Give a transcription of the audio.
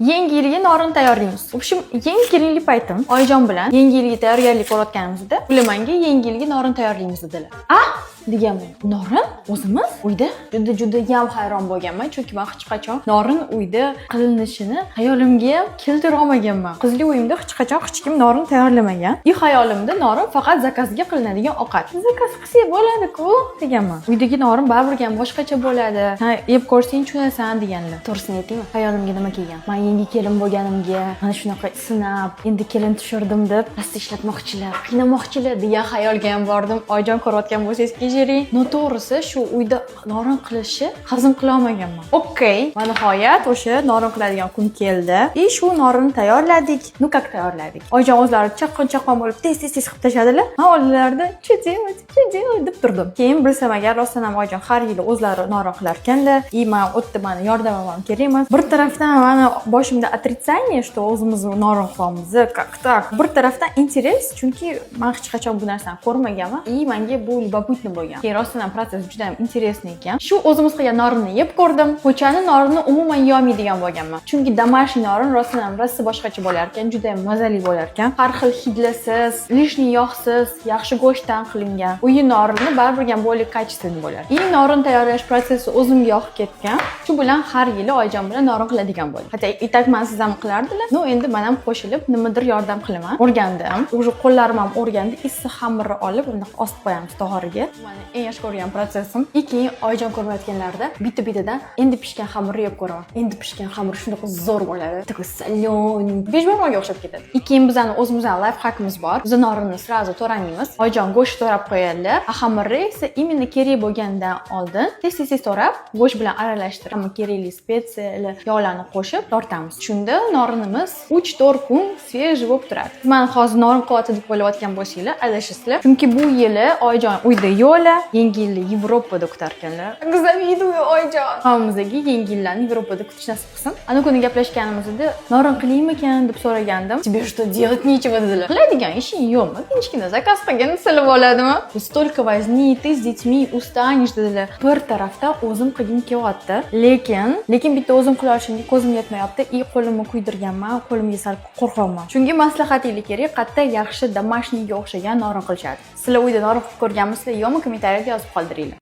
Yangi yilga norin tayyorlaymiz. В общем, yangi kelinlik paytim oyijon bilan yangi yilga tayyorgarlik ko'rayotganimizda ular menga yangi yilga norin tayyorlaymiz dedilar. "Ah!" deganman. Norin? O'zimiz uyda? Juda judayam hayron bo'lganman, chunki man hech qachon norin uyda qilinishini xayolimga ham keltira olmaganman. Qizli uyimda hech qachon hech kim norin tayyorlamagan. И xayolimda norin faqat заказ ga qilinadigan ovqat. Заказ qilsak bo'ladi-ku deganman. Uydagi norin baribir ham boshqacha bo'ladi. Ha, yeb ko'rsang tushunasan deganlar. To'g'risini aytaymi? Xayolimga nima kelgan? Man yangi kelin bo'lganimga mana shunaqa sinab, endi kelin tushirdim deb pastda ishlatmoqchilar, qiynamoqchilar degan xayolga ham bordim. Oyijon, ko'rayotgan bo'lsangiz, kechiring. Но to'g'risi, shu uyda norin qilishi hazm qila olmaganman. Okey, va nihoyat o'sha norin qiladigan kun keldi. И shu norinni tayyorladik. Ну как tayyorladik? Oyijon o'zlari chaqqon chaqqon bo'lib tez tez tez qilib tashladilar. Man oldlarida "Что делать? Что делать?" deb turdim. Keyin bilsam agar, rostdan ham oyijon har yili o'zlari norin qilar ekanlar. И man u yerda mani yordamim ham kerak emas. Bir tarafdan mani boshimda отрицание, что o'zimiz norin qilyapmiz, как так? Bir tarafdan интерес, chunki man hech qachon bu narsani ko'rmaganman. И menga bu любопытно bo'lgan. Keyin rostdan ham процесс juda ham интересный ekan. Shu o'zimiz qilgan norinni yeb ko'rdim. Ko'chani norini umuman yeyolmaydigan bo'lganman. Chunki домашний norin rostdan ham rosa boshqacha bo'lar ekan, juda ham mazali bo'lar ekan. Har xil hidlasiz, лишний yog'siz, yaxshi go'shtdan qilingan. Uyi norini baribir ham более качественный bo'lar. И norin tayyorlash процесс i o'zimga yoqib ketgan. Shu bilan har yili oyijon bilan norin qiladigan bo'ldim. Hatto и так mansiz ham qilardilar. Но endi men ham qo'shilib nimadir yordam qilaman. O'rgandim. Уже qo'llarim ham o'rgandi. Issiq xamirni olib, bundoq osib qo'yamiz tog'origa. Mani eng yaxshi ko'rgan процесс im. И keyin oyijon ko'rmayotganlarida bitta-bittadan endi pishgan xamirni yeb ko'raman. Endi pishgan xamir shunaqa zo'r bo'ladi. Такой соленый. Beshbarmoqga o'xshab ketadi. И keyin bizani o'zimizning лайфхак imiz bor. Biz norinni сразу to'ramaymiz. Oyijon go'sht to'rab qo'yadilar. А xamirni esa именно kerak bo'lgandan oldin tez tez tez to'rab, go'sht bilan aralashtirib, hamma kerakli специя lar, yog'larni qo'shib tortamiz. Shunda norinimiz 3-4 kun свежий bo'lib turadi. Man hozir norin qilyapti deb o'ylayotgan bo'lsanglar, adashasizlar. Chunki bu yili oyijon uyda yo'qlar, Yangi yilni Yevropada kutar ekanlar. Завидую, oyijon. Hammamizga Yangi yillarni Yevropada kutish nasib qilsin. Ana kuni gaplashganimizda norin qilaymikan deb so'ragandim. "Тебе что, делать нечего?" dedilar. Qiladigan ishing yo'qmi? Tinchgina заказ qilgin, silib oladimi? "Столько возни, ты с детьми устанешь", dedilar. Bir tarafdan o'zim qilgim kelyapti, lekin bitta o'zim qila olishimga ko'zim yetmayapti и qo'limni kuydirganman, qo'limga sal qo'rqyapman. Chunki maslahatinglar kerak, qayerda yaxshi домашний ga o'xshagan norin qilishadi. Sizlar uyda norin qilib ko'rganmisizlar, yo'qmi? Kommentariyada yozib qoldiringlar.